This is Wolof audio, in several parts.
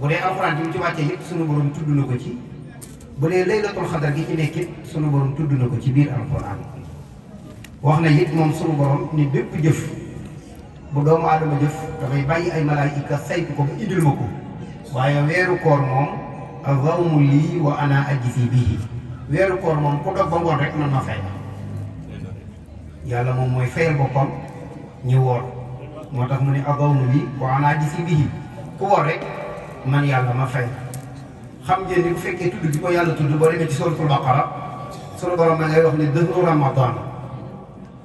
bu dee alxuraan bi mu ci wàccee yëpp sunu borom tudd na ko ci bu dee laylatul xadar gi ci nekk it sunu borom tudd na ko ci biir alxuraan wax na it moom sunu borom ni bépp jëf bu doomu aadama jëf dafay bàyyi ay malaayika saytu ko ba indil ma ko waaye weeru koor moom azawmu lii wa ana ajzi bihi weeru koor moom ku dog ba ngoon rek man ma fay yàlla moom mooy fayal boppam ñu woor moo tax mu ne azawmu lii wa ana ajzi bihi ku woor rek man yàlla ma fay xam ngeen ni bu fekkee tudd bi ko yàlla tudd boo demee ci suratul baqara sunu borom ma ngay wax ne dëhru ramadan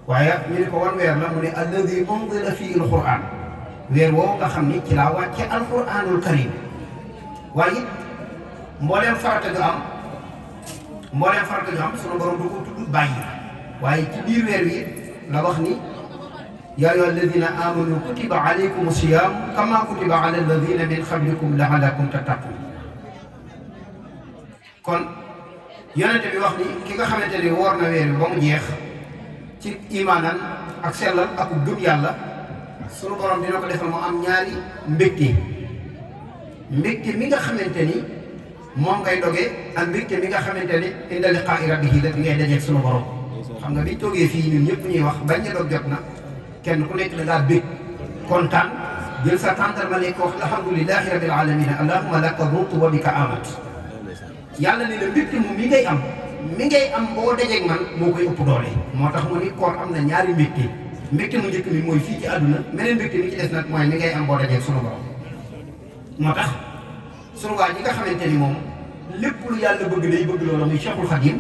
waaye ñu ne ko wan weer la mu ne alladi unzila fii alquran weer woowu nga xam ni ci laa wàcce alquranul karim waaye it mbooleem farata ju am sunu borom du ko tudd bàyyi waaye ci biir weer wi la wax ni yaa ayyuha alladina amanu kutiba alaykum siyam kama kutiba ala alladina min qablikum la'allakum tattaqun kon yonente bi wax ni ki nga xamante ni woor na weer wi ba mu jeex ci imaanan ak sellal ak gëm yàlla sunu borom dina ko defal mu am ñaari mbégte mi nga xamante ni moom ngay dogee ak mbégte mi nga xamante ni inda liqaa'i rabbihi la bi ngay dajeeg sunu borom xam nga biñ toogee fii ñun ñëpp ñuy wax bañ a dog jot na kenn ku nekk da ngaa bég kontaan jël sa tàndarma nekk wax alhamdulilahi rabbil alamin allahumma laka dhuntu wa bika amat yàlla ne la mbégte moom mi ngay am boo dajeeg man moo koy ëpp doole moo tax mu ni koor am na ñaari mbégte mu njëkk mi mooy fii ci àdduna meneen mbégte mi ci des nag mooy mi ngay am boo dajeeg sunu borom moo tax sunu waa ñi nga xamante ni moom lépp lu yàlla bëgg day bëgg loola muy Cheikhul Khadim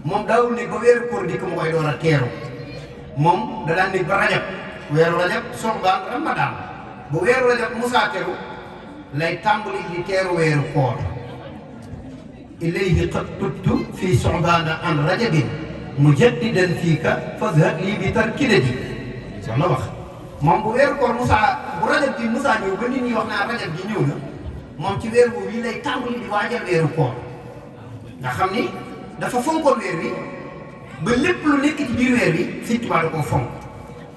moom daawul ne ba weeru koor dikk mu koy door a teeru moom da daan ne ba rajab weeru rajab soxbaan ramadaan bu weeru rajab musaa teru lay tàmbali di teeru weeru koor ilayhi qad tuttu fii soxbaana an rajabin mujaddidan fiika fazhad lii bi tarkidati soxna wax moom bu weeru koor bu rajab bi musaa ñëw ba nit ñi wax naa rajab gi ñëw na moom ci weer boobu yi lay tàmbali di waajal weeru koor nga xam ni dafa fonkoon weer wi ba lépp lu nekk ci biir weer wi Sëñ Tuubaa da koo fonk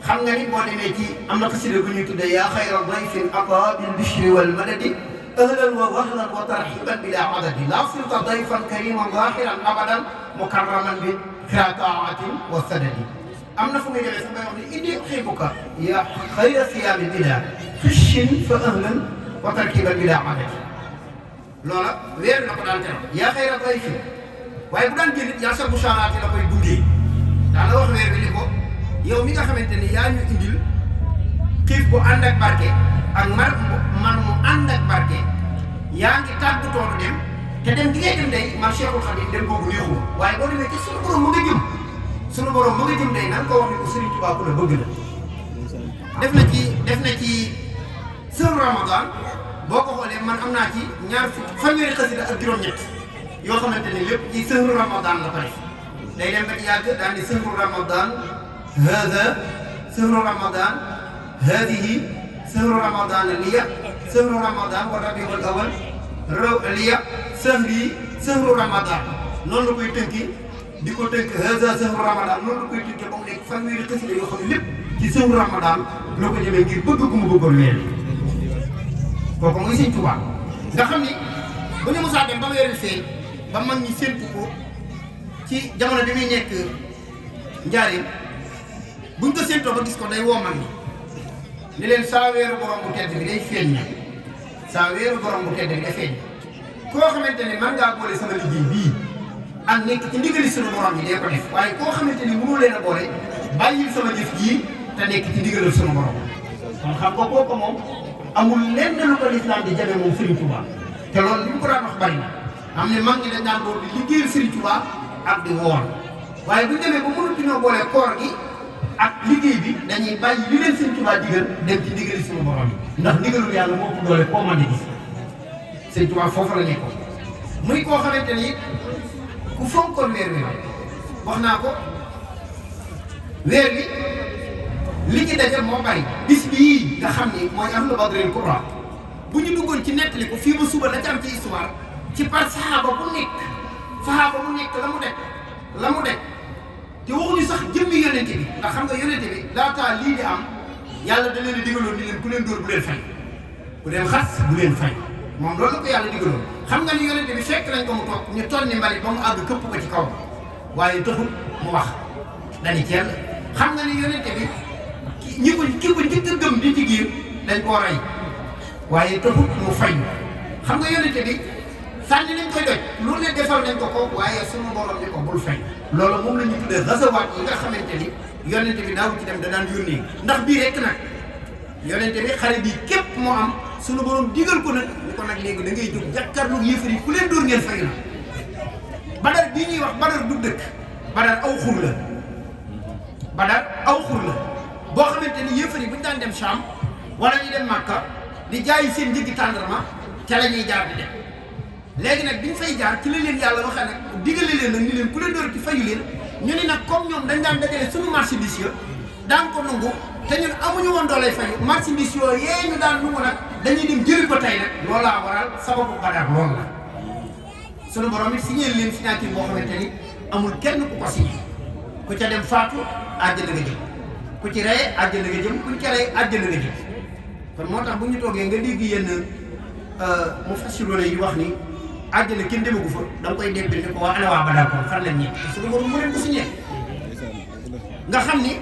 xam nga ni boo demee ci am na xasida bu ñuy tuddee yaa xayra dayfin ataa bil bishri wal madadi ahlan wa sahlan wa tarhiban bila adadi laa sirta dayfan kariman zahiran abadan mukarraman bi xiraataatin wa sadadi am na fu muy demee sax may wax ni inni uhibbuka yaa xayra siyaami bila xishin fa ahlan wa tarhiban bila adadi loola weer na ko daan teral yaa xayra dayfin waaye bu daan génn yaa sabu saanaati la koy dundee daana wax weer bi ni ko yow mi nga xamante ni yaa ñu indil xiif bu ànd ak barke ak man mu ànd ak barke yaa ngi tàggatoo du dem te dem gi ngay dem day man Cheikhul Khadim dem boobu neexul waaye boo demee ci sunu borom mu nga jëm day nan ko wax ni ko Serigne Touba ku la bëgg la def na ci sëru Ramadan boo ko xoolee man am naa ci fanweeri xasida ak juróom-ñett yoo xamante ni lépp ci sëru Ramadan la ko def day dem ba ci yàgg daal di sëru Ramadan hada sëru Ramadan hadihi sëru Ramadan liya sëru Ramadan wa rabiul awal liya sëru Ramadan noonu la koy tënki di ko tënk hada sëru Ramadan noonu la koy tënki ba mu nekk fanweeri xasida yoo xam ne lépp ci sëru Ramadan la ko jëmee ngir bëgg gu mu bëggoon weer kooku muy Sëñ Tuubaa nga xam ni bu ñu musaa dem ba weer wi feeñ ba mag ñi séntu ko ci jamono bi muy nekk njaarim buñ ko séntoo ba gis ko day woo mag ñi ni leen saa weeru borom bu tedd bi day feeñ na saa weeru borom bu tedd bi day feeñ koo xamante ni man ngaa boole sama liggéey bii ak nekk ci ndigali sunu borom yi dee ko def waaye koo xamante ni mënoo leen a boole bàyyil sama jëf jii te nekk ci ndigalal sunu borom kon xam nga kooku moom amul lenn lu ko lislaam di jabe moom Serigne Touba te loolu li mu ko daan wax bari na am ne mag ñi dañ daan doon di liggéeyal Serigne Touba ak di woor waaye bu ñu demee ba mënatuñoo boole koor gi ak liggéey bi dañuy bàyyi li leen Serigne Touba digal dem ci ndigali sunu borom yi ndax ndigalul yàlla moo ko doole koo mën di gis Serigne Touba foofu la nekkoon muy koo xamante ni ku fonkoon weer wi wax naa ko weer wi li ci daje moo bari bis bii nga xam ni mooy ahlu badril kubra bu ñu duggoon ci nettali ko fii ba suba la ci am ci histoire ci par saxaaba bu nekk la mu def te waxuñu sax jëmmi yonente bi ndax xam nga yonente bi laataa lii di am yàlla da leen a digaloon ni leen ku leen dóor bu leen fay ku leen xas bu leen fay moom loolu la ko yàlla digaloon xam nga ni yonente bi fekk nañ ko mu toog ñu toll ni mbalit ba mu àgg këpp ko ci kaw waaye taxul mu wax dañu teel xam nga ni yonente bi ki ko njëkk a gëm di jigéen dañ koo rey waaye taxul mu fay xam nga yonente bi sànni nañ koy doj lu ne defal nañ ko ko waaye sunu borom ni ko bul fay loolu moom la ñu tuddee gazawaat yi nga xamante ni yonente bi daaw ci dem da daan yónnee ndax bii rek nag yonente bi xare bi képp moo am sunu borom digal ko nag ni ko nag léegi da ngay jóg jàkkaarloog yéefar yi ku leen dóor ngeen fay na badar bii ñuy wax badar du dëkk badar aw xur la badar aw xur la boo xamante ni yéefar yi bu ñu daan dem Sham wala ñu dem Makka di jaayi seen njëggi tàndarma ca la ñuy jaar di dem léegi nag biñ fay jaar ci la leen yàlla waxee nag digale leen nag ni leen ku leen dóor ci fayu leen ñu ni nag comme ñoom dañ daan dajale suñu marchandise ya daan ko nangu te ñun amuñu woon doolay fayu marchandise yooyu yee ñu daan nangu nag dañuy dem jëli ko tey nag loolaa waral sababu badar loolu la sunu borom it signé leen signature boo xamante ni amul kenn ku ko signé ku ca dem faatu àjjana nga jëm ku ci rey àjjana nga jëm ku ci rey àjjana nga jëm kon moo tax bu ñu toogee nga dégg yenn mu fassiroon yi wax ni àjjana kenn demagu fa da nga koy dégg ni ko waa ana waa badar kon fan lañ ñëpp sunu borom mu leen ko signé nga xam ni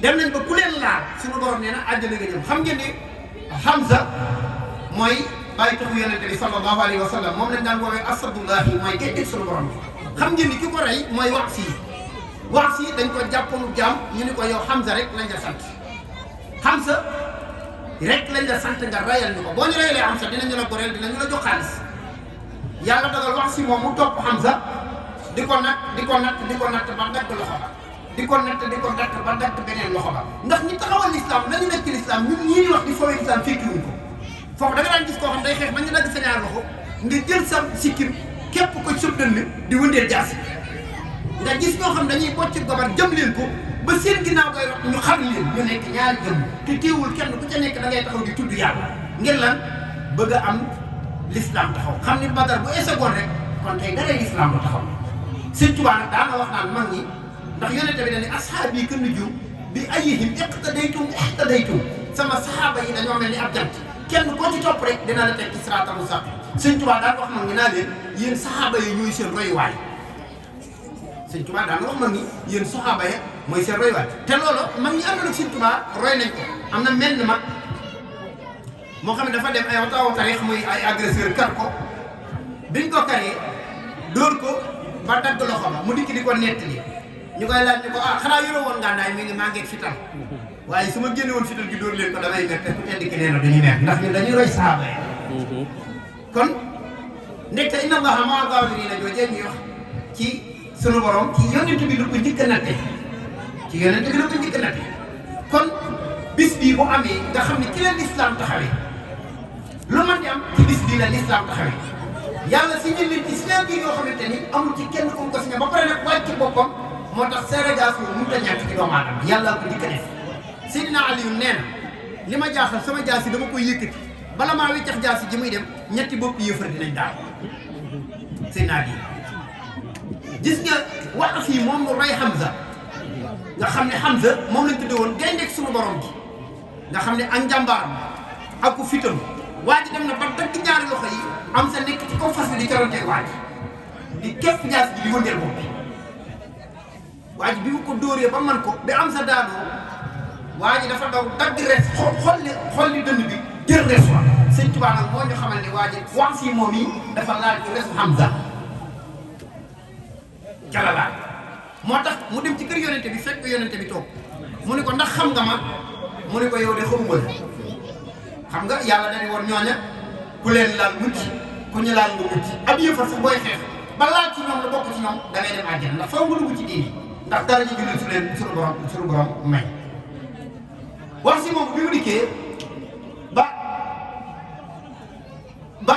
dem nañ ba ku leen laal sunu borom nee na àjjana nga jëm xam ngeen ni Hamza mooy bàyyi taxu yonente bi sallallahu alayhi wa sallam moom lañ daan woowee asadullahi mooy gay dég sunu borom bi xam ngeen ni ki ko rey mooy wax fii dañ ko jàppoonu jaam ñu ni ko yow Hamza rek lañ la sant Hamza rek lañ la sant nga rayal ñu ko boo ñu rayalee Hamza dinañu la goreel dinañu la jox xaalis yàlla dogal wax si moom mu topp Hamza di ko natt ba dagg loxo ba di ko natt ba dagg beneen loxo ba ndax ñi taxawal l'islam nañu nekk ci l'islam ñun ñii di wax di fooy l'islam fekkiwuñ ko foofu da nga daan gis koo xam day xeex ba ñu dagg sa ñaar loxo nga jël sa sikkim képp ko sëb dënn di wëndeel jaasi nga gis ñoo xam dañuy bocc gobar jëm leen ko ba seen ginnaaw ngay wax ñu xam leen ñu nekk ñaari jëm te teewul kenn ku ca nekk da ngay taxaw di tudd yàlla ngir lan bëgg a am l'islam taxaw xam ni Badar bu esegoon rek kon tey daree l'islam la taxaw Sëñ Tuubaa nag daana wax naan mag ñi ndax yonente bi dañ ne asxaab yi kën nujum bi ayyihim iqtadaytum sama saxaaba yi dañoo mel ni ab jant kenn koo ci topp rek dina la teg ci siraatal mustaqiim Sëñ Tuubaa daan wax mag ñi naa leen yéen saxaaba yi ñooy seen royuwaay Sëñ Tuubaa daan wax mag ñi yéen saxaaba ya mooy seen royuwaay te loolu mag ñi am na nag Sëñ Tuubaa roy nañ ko am na mel ni mag moo xam ne dafa dem ay wataaw tarix muy ay agresseur kar ko biñ ko karee dóor ko ba dagg loxo ba mu dikk di ko nettali ñu koy laaj ni ko xanaa yoroo woon ngànnaay mi ngi maa ngeeg fital waaye su ma génne woon fital gi dóor leen ko damay mer te ku tedd ki nee na dañuy mer ndax ñun dañuy roy saaba yi kon ndekte inna allaha ma'a saabiriina joojee ñuy wax ci sunu borom ci yonent bi lu ko njëkk a natte ci yonent bi lu ko njëkk a natte kon bis bii bu amee nga xam ne ci la lislaam taxawee lu man di am ci bis bii la lislaam taxawee yàlla si ñu leen ci signature yoo xamante ni amul ci kenn ku ko signé ba pare nag wàcc ci boppam moo tax ségrégation mënut a ñàkk ci doomu aadama yàlla ko njëkk a def Seydina Aliou nee na li ma jaaxal sama jaasi dama koy yëkkati bala maa wiccax jaasi ji muy dem ñetti bopp yëfar dinañ daal Seydina Aliou gis nga wax fii moom mu rey Hamza nga xam ne Hamza moom lañ tuddee woon gaynde suñu borom bi nga xam ne ak njàmbaaram ak ku fitam waa ji dem na ba dagg ñaari loxo yi am sa nekk ci kaw fas bi di caronteel waa ji di képp jaasi ji di wëndeel bopp bi waa ji bi mu ko dóoree ba man ko bi am sa daanoo waa ji dafa daw dagg res xol li dënn bi jël res wa Sëñ Tuubaa nag moo ñu xamal ne waa ji wax fii moom yi dafa laal ci resu Hamza calalaat moo tax mu dem ci kër yonente bi fekk yonente bi toog mu ne ko ndax xam nga ma mu ne ko yow de xamuma la xam nga yàlla dañu woon ñooña ku leen laal mucc ku ñu laal nga mucc ab yëfar sax booy xeex ba laal ci ñoom la bokk ci ñoom da ngay dem àjjana ndax faw nga dugg ci diini ndax dara ñu jullit su leen suñu borom may wax si moom bi mu dikkee ba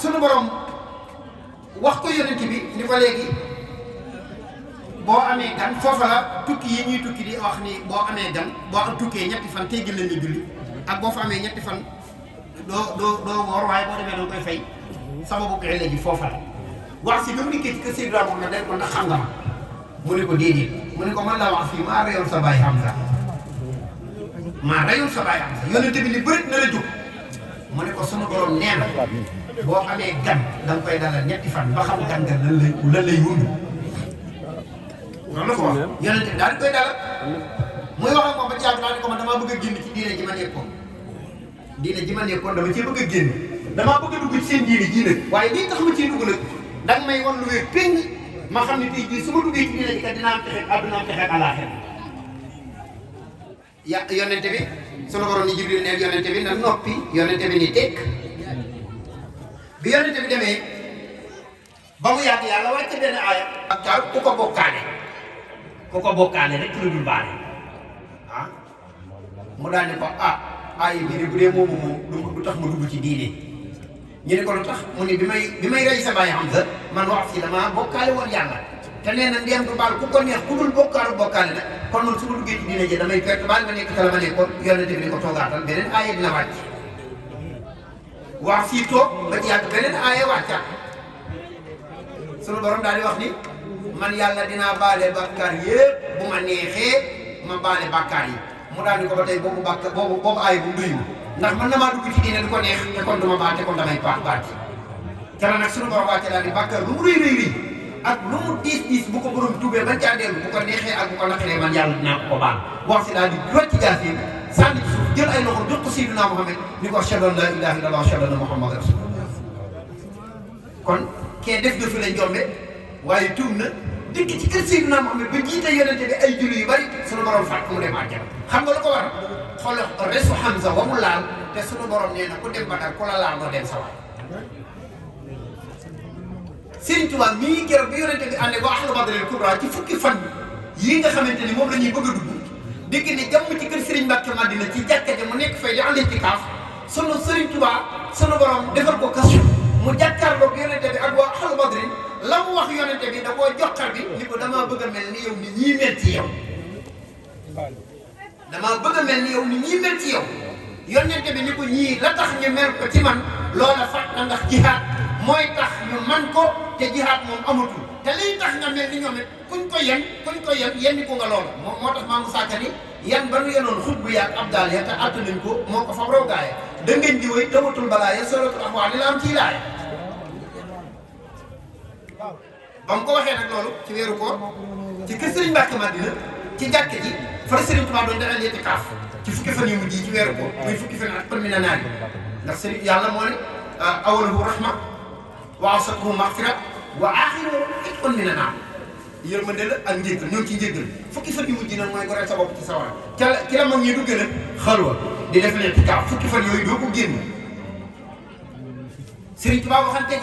suñu borom wax ko yonente bi ni ko léegi boo amee gan foofa la tukki yi ñuy tukki di wax ni boo amee gan boo am tukkee ñetti fan teggil la ñuy julli ak boo fa amee ñetti fan doo woor waaye boo demee danga koy fay sababu ko léegi foofa la wax si bi mu dikkee ci kër Seydou moom na day ko ndax xam nga ma mu ne ko déedéet mu ne ko man la wax fii maa reyoon sa baay Hamza maa reyoon sa baay Hamza yonente bi ni bërit na la jóg mu ne ko sunu borom nee na boo amee gan da nga koy dalal ñetti fan ba xam gan nga lan lay wund noonu la ko wax yonente bi daal di koy dalal muy wax ak moom ba jàpp daal di ko man damaa bëgg a génn ci diine ji ma nekkoon dama cee bëgg a génn damaa bëgg a dugg ci seen diine jii nag waaye lii tax ma ciy dugg nag danga may wan lu wér péng ma xam ne tey jii su ma duggee ci diine ji kat dinaa am texe àdduna am texe àllaaxira yonente bi sunu borom ni Jibril neen yonente bi na noppi yonente bi ni tekk bi yonente bi demee ba mu yàgg yàlla wàcce benn aaya ak taal ku ko bokkaale rek lu dul baale ah mu daal ne ko aaya bii de bu dee moomu moom du tax ma dugg ci diine ñu ne ko lu tax mu ne bi may rey sa baay Hamza man wax si dama bokkaale woon yàlla te nee na ndéem du baal ku ko neex ku dul bokkaale nag kon man su ma duggee ci diine ji damay perte baal ma nekk ca la ma nekkoon yonente bi ni ko toogaatal beneen aaya dina wàcc wax fii toog ba ci yàgg beneen aaya wàccaat sunu borom daal di wax ni man yàlla dinaa baale bàkkaar yëpp bu ma neexee ma baale bàkkaar yi mu daal di ko ba tey boobu aaya bu duy ndax man na maa dugg ci diine du ko neex te kon du ma baal te kon damay baat ca la nag sunu borom wàcce daal di bàkkaar lu mu rëy ak lu mu diis bu ko borom tuubee ba caa dellu bu ko neexee ak bu ko naqaree man yàlla dinaa ko baal wax si daal di rocc ci jaas yi sànni ci suuf jël ay loxo jox ko Seydina Muhammad ni ko ashhadu an laa ilaaha illallaah wa ashhadu anna Muhammadan rasuulullaah kon kee def nga fi la njombe waaye tuub na dikk ci kër Seydina Muhammad ba jiite yonente bi ay julli yu bari sunu borom fàtt mu dem àjjana xam nga lu ko waral xoolal resu Hamza wa mu laal te sunu borom nee na ku dem Badar ku la laal doo dem sa waay Sëriñ Tuubaa mii keroog bi yonente bi àndee ba ahlu badril kubra ci fukki fan yii nga xamante ni moom la ñuy bëgg a dugg dégg ne jàmm ci kër Sëriñ Mbàkke Madina ci jàkka ja mu nekk fay di ànd ci kaaf sunu Sëriñ Tuubaa sunu borom defal ko kasu mu jàkkaarloog yonente bi ak waa ahlu badrin la mu wax yonente bi da koo joxar bi ni ko damaa bëgg a mel ni yow ni ñii mel ci yow damaa bëgg a mel ni yow ni ñii mel ci yow yonente bi ni ko ñii la tax ñu mel ko ci man loola fàtt na ndax jihaad mooy tax ñu man ko te jihaad moom amatul te liy tax nga mel ni ñoom it kuñ ko yen yenni ko nga loola moo tax maamu saaka ni yan ba nu yenoon xut bu yaag abdal ya te attanuñ ko moo ko fab raw gaaya da ngeen di woy tawatul balaa ya solatul axwaa ni la am ciy laaya ba mu ko waxee nag loolu ci weeru koor ci kër Sëriñ Mbàkke Madina ci jàkk ji fa la Sëriñ Tuubaa doon defal yetti kaaf ci fukki fan yu mujj yi ci weeru koor muy fukki fan ak përmi na naari ndax sëriñ yàlla moo ne awaluhu rahma wa awsatuhu maghfira wa axiruhu itqun mina naar yërmande la ak njéggal ñoo ci njéggal fukki fan yu mujj nag mooy goreel sa bopp ci sawara ca la ki la mag ñi duggee nag xalwa di def leen ci kaaf fukki fan yooyu doo ko génn Sëriñ Tuubaa waxanteeg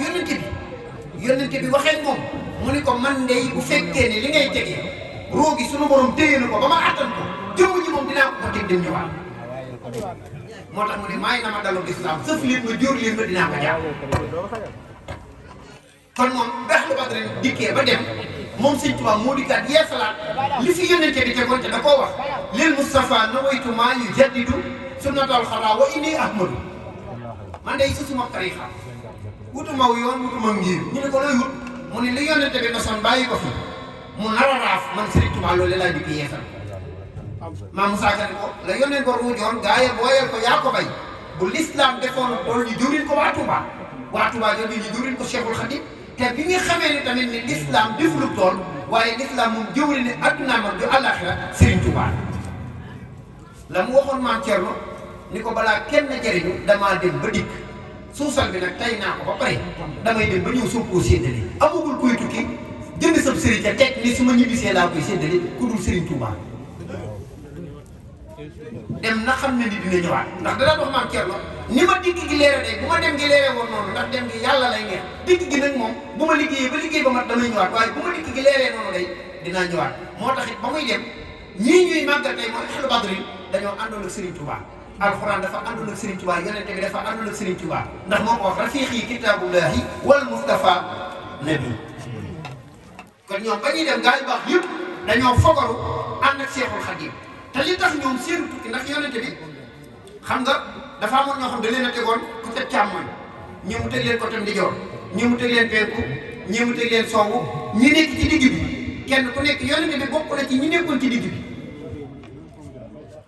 yónnente bi waxee moom mu ni ko man de bu fekkee ne li ngay tege roogi sunu borom téye na ko ba ma attan ko jëmm ji moom dinaa ko teg dem ñëwaat moo tax mu ne maay na ma dalu lislaam sëf leen ma jóor leen ma dinaa ko jàpp kon moom beex lu Badr dikkee ba dem moom Sëriñ Tuubaa moo dikkaat yeesalaat li fi yónnente bi tegoon te da koo wax lil Mustafa nawaytu maa yujaddidu sunnatal xaraa wa inni ahmadu man day su suma tariixa wutuma yoon wutuma ngir ñu ne ko looy wut mu ne li yónnente bi noson bàyyi ko fi mu nar a raaf man Sëriñ Tuubaa loolu laa dikk yeesal maam Moussa Ka ne ko la yónneen ko ruujoon gaa yi booyal ko yaa ko bay bu l'islam defoon loolu ñu jëriñ ko waa Touba jooju ñu jëriñ ko Cheikhul Khadim te bi nga xamee ne tamit ni l'islam defulu tool waaye l'islam moom jëwri ne addunaam ak du àllaaxira Sëriñ Tuubaa la mu waxoon maam Thierno ni ko balaa kenn jëriñu damaa dem ba dikk suusal bi nag tay naa ko ba pare damay dem ba ñëw soo koo séddale amagul koy tukki jënd sab sëriñ ca teg ni su ma ñibbisee laa koy séddale ku dul Sëriñ Tuubaa dem na xam ne ni dina ñëwaat ndax dana wax maam Thierno ni ma dikk gi leere day bu ma dem gi leere woon noonu ndax dem gi yàlla lay neex dikk gi nag moom bu ma liggéey ba mat damay ñëwaat waaye bu ma dikk gi leeree noonu day dinaa ñëwaat moo tax it ba muy dem ñii ñuy màggal tey mooy ahlu badri dañoo àndoon ak Sëriñ Tuubaa alxuraan dafa àndoon ak Sëriñ Tuubaa yonente bi dafa àndoon ak Sëriñ Tuubaa ndax moo ko wax rafiqi kitaabullahi wal mustafa nabi kon ñoom ba ñuy dem gaa yu baax yëpp dañoo fogaru ànd ak Seexul Xadiim te li tax ñoom seen tukki ndax yonente bi xam nga dafa amoon ñoo xam da leen a tegoon côté càmmoñ ñi mu teg leen côté ndijoor ñi mu teg leen penku ñi mu teg leen sowwu ñi nekk ci digg bi kenn ku nekk yonente bi bokk na ci ñi nekkoon ci digg bi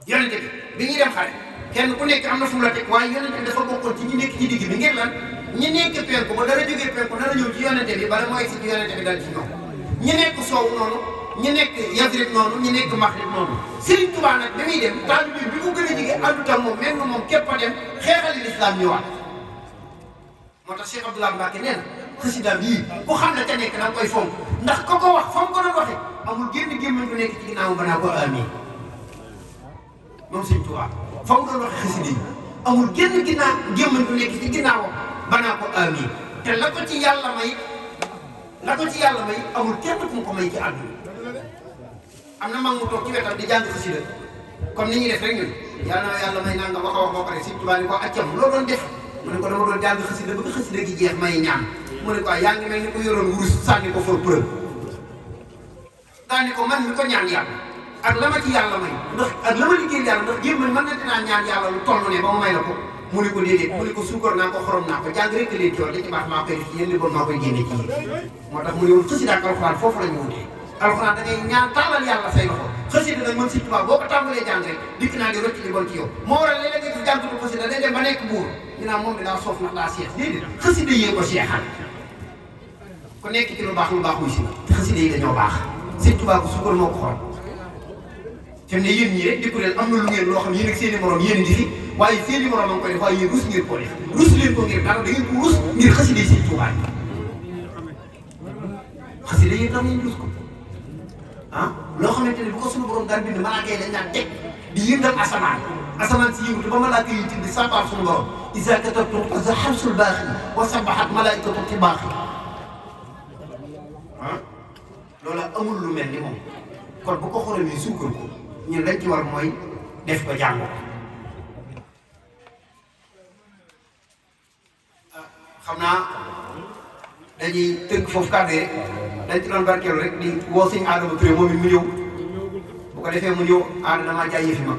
yonente bi ñuy dem xare kenn ku nekk am na fu mu la teg waaye yonente bi dafa bokkoon ci ñi nekk ci digg bi ngir lan ñi nekk penku ba dara jógee penku dara ñëw ci yonente bi bala moo egsi ci yonente bi dal ci ñoom ñi nekk soow noonu ñi nekk Yasrib noonu ñi nekk Maghrib noonu Serigne Touba nag bi muy dem taalibe bi mu gën a jege àndut ak moom même moom képp a dem xeexali lislaam ñëwaat moo tax Cheikh Abdoulaye Mbacke nee na xasida bii ku xam ne ca nekk da nga koy fonk ndax ko ko wax fa mu ko doon waxee amul génn gémmañ ko nekk ci ginnaaw ba naa ko amiin moom Serigne Touba fa mu doon waxee xasida yi amul génn ginnaaw gémmañ ko nekk ci ginnaawam ba naa ko amiin te la ko ci yàlla may amul kenn ku mu ko may ci àdduna am na mag mu toog ci wetam di jàng xasida comme ni ñuy def rek ñun yàlla may nangam wax a wax boo pare Serigne Touba ni ko accam loo doon def mu ne ko dama doon jàng xasida bëgg xasida gi jeex may ñaan mu ne ko yaa ngi mel ni ko yoroon wurus sànni ko for preuve daa ne ko man mi ko ñaan yàlla ak la ma ci yàlla may ndax ak la ma liggéey yàlla ndax jéem mën na dinaa ñaan yàlla lu toll ne ba mu may la ko mu ne ko déedéet mu ne ko suukar naa ko xorom naa ko jàng rek leen ci war da ci baax maa koy def ci yéen li bon maa koy génne ci yéen moo tax mu ne woon xasida ak alxuraan foofu la ñu wutee alxuraan da ngay ñaan tàllal yàlla say loxo xasida nag mën si tubaab boo ko tàmbalee jàng rek dikk naa di rocc li bon ci yow moo waral léeg-léeg nga gis jàngatu xasida day dem ba nekk buur ñu naan moom bi daa soof ndax daa seex déedéet xasida yee ko seexal ku nekk ci lu baax wuy si te xasida yi dañoo baax sëñ Tuubaa ko sukar moo ko xool fi mu ne yéen ñii rek di kuréel am na lu ngeen loo xam yéen ak seen i morom yéen di fi waaye seen i morom a ngi koy def waaye yéen rus ngeen koo def rus leen ko ngir dara da ngeen ko rus ngir xasida yi sëñ Tuubaa yi xasida yi tax ngeen rus ko ah loo xamante ne bu ko suñu borom daan bind malaaka yi dañ naan teg di yëngal asamaan si yëngatu ba malaaka yi tibb sàbbaal suñu borom isa katabtu za xarsul baaxi wa sabaxat malaikatu ci baaxi ah loolu amul lu mel ni moom kon bu ko xoolee nii suukar ko ñun lañ ci war mooy def ko jàng ko xam naa dañuy tënk foofu kàddu yi dañ ci doon barkeelu rek di woo suñu Adama Touré moom it mu ñëw bu ko defee mu ñëw damaa jaay yëfi ma